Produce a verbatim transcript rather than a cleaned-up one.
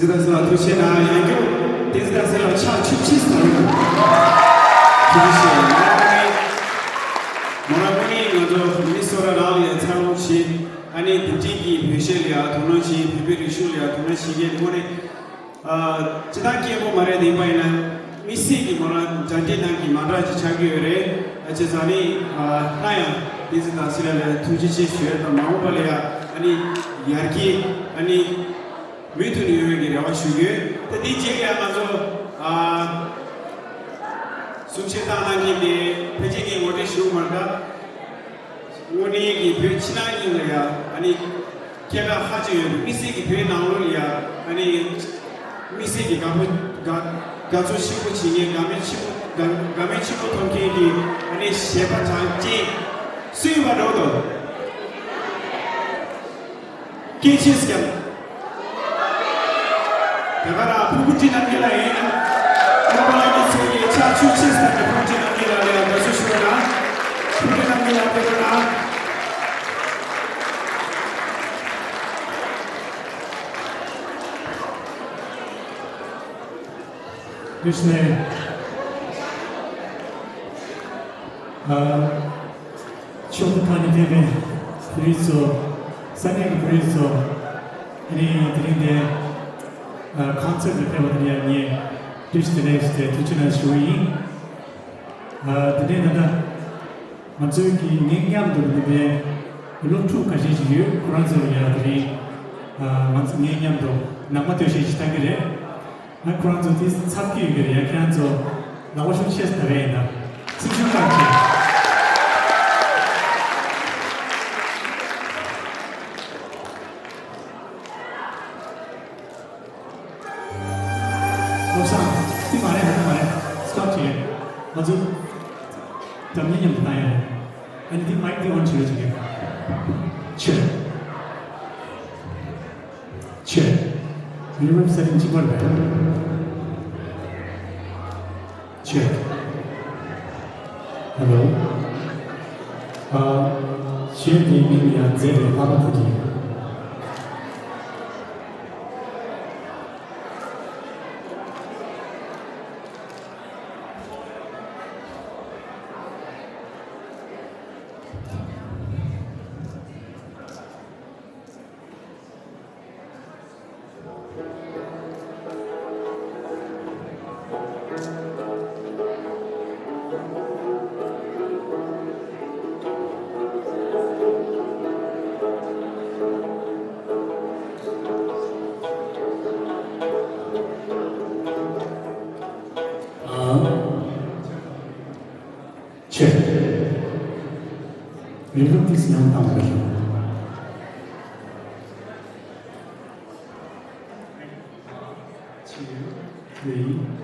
དེ་ལྟར་སེ་ལ་ཐུགས་ཆེ་གནང་། ཡང་བསྐྱར་དེ་ལྟར་སེ་ལ་ཕྱག་ཕྱིར་ཕྱིར་དང་། ཐུགས་རྗེ་ཆེ། མོ་རང་ངོ་ནས་ང་ཚོ་མི་སོ་ར་རང་ལ་ཡང་འཚར་ལོངས་བྱེད། ཨ་ནི་འདི་འདྲའི་གི་བོད་གཞས་ལ་ཡང་དོ་སྣང་བྱེད། བོད་པའི་རིག་གཞུང་ལ་ཡང་དོ་སྣང་བྱེད་མཁན་ངོ་ནས། ཨ། སྤྱིར་བཏང་སྐད་འབོད་མ་རེད། དེ་ཡིན་པ་ཡིན་ན་དམིགས་བསལ་གྱི་མོ་རང་མཇལ་འཕྲད་གནང་གི་མ་འདྲ་ཅིག་ཆགས་ཀྱི་ཡོད་རེད། ཨ། བྱས་ཙང་ནི། ཨ། སླར་ཡང་བསྟན་འཛིན་དར་རྒྱས་ལགས་ལ་ཐུགས་རྗེ་ཆེ་ཞུ་ཡ་དང་། མ་འོངས་པ་ལ་ཡང་ཨ་ནི་ཡར་རྒྱས་ཨ་ནི་མུ་མཐུད་ནས་ཡོང་ཡ་གི་རེ་བ་ཞུ་གི་ཡོད། ད་དེའི་རྗེས་ལ་ཡང་ང་ཚོ། ཨ། གསུང་བཤད་བཏང་གནང་མཁན་དེ་ཕལ་ཆེར་ངས་ངོ་སྤྲོད་ཞུ་མ་འདྲ། དངོས་གནས་ཀྱི་བོད་ཕྱི་ནང་གཉིས་ལ་ཡ་ཨ་ནི་སྐད་གྲགས་ཧ་ཅང་ཡོད་པའི། དམིགས་བསལ་གྱི་བོད་ནང་ལོགས་ལ་ཡ་ཨ་ནི་དམིགས་བསལ་གྱི་དགའ་པོ་དགའ་དགའ་ཚོར་ཆེན་པོ་བྱེད་མཁན། དགའ་མོས་ཆེན་པོ་དགའ་དགའ་མོས་ཆེན་པོ་ཐོབ་མཁན་གྱི་ཨ་ནི་གཞས་པ་གྲགས་ཅན་སུ་ཡིན་པ་འགྲོ་དོ། སྐད་ཆེ་ཙམ། དེ་ག་རང་ཕུར་བུ་ཊི་རྣམ་རྒྱལ་ལགས་ཡིན། རྣམ་པ་ལགས་ཀྱི་ཚོགས་ཀྱི་ཕྱག་ཕྱིར་ཕྱིར་ཟེར་ནས་ཕུར་བུ་ཊི་རྣམ་རྒྱལ་ལགས་ལ་ཡང་དགའ་བསུ་ཞུ་བ་དང་། ཕུར་བུ་ཊི་རྣམ་རྒྱལ་ལགས་དེ་ག་རང་། ཀྲིཤ་ནའི། ཨ། ཕྱོགས་མཐའ་ནས་ཕེབས་པའི་བོད་རིགས་ཚོ། ས་གནས་ཀྱི་བོད་རིགས་ཚོ། ཨ་ནི་དེ་རིང་འདིར། ཨ། ཀོན་སར་ཊི་ལ་ཕེབས་པ་དེ་ལ་ཡང་ངས་བཀྲ་ཤིས་བདེ་ལེགས་ཞུ་སྟེ་ཐུགས་རྗེ་གནང་ཞུ་བ་ཡིན། ཨ། དེ་ནས་ད་ལྟ་ང་ཚོའི་གི་ངའི་མཉམ་དུ་འདི་པའི་སློབ་ཕྲུག་ཁ་ཤས་ཤིག་ཡོད། ཁོ་རང་ཚོ་ལ་ཡང་དེ་རིང་། ཨ། ང་ཚོ་ངའི་མཉམ་དུ་ནང་པ་སྟོད་གཞས་ཤིག་བཏང་གི་རེད། ང་ཁོ་རང་ཚོ་དེ་འཚབ་ཀྱི་ཡོད་ཀྱི་རེད། ཡ། ཁྱེད་རང་ཚོ་ལག་པ་ཤུགས་ཆེ་ཙམ་རེད་ཡིན་ན། སེམས་ཤུགས་བཏང་ཆེ། བློ་བཟང་། དེ་མ་རེད། དེ་མ་རེད། སི་ཊོབ་བྱེད། ང་ཚོ་འགྲམ་གཉིས་མཉམ་དུ་བཏང་ཡ་རེད། ཨ་ནི་དེ་མའིག་དེ་ཨོན་བྱེད་རོགས་བྱེད་ཀྱི། ཆེ། ཆེ། རི་ཝར་སེ་ཊིང་གཅིག་པ་རེད། ཆེ། ཧེ་ལོ། ཨ། གཞས་འདིའི་མིང་ཡང་མཛེས་པའི་ལྷ་མོ་དེ་ཡིན། ཨ། ཆེ། རི་ལུགས་ཏིས་ཡང་བཏང་བ་རེད། Two, three.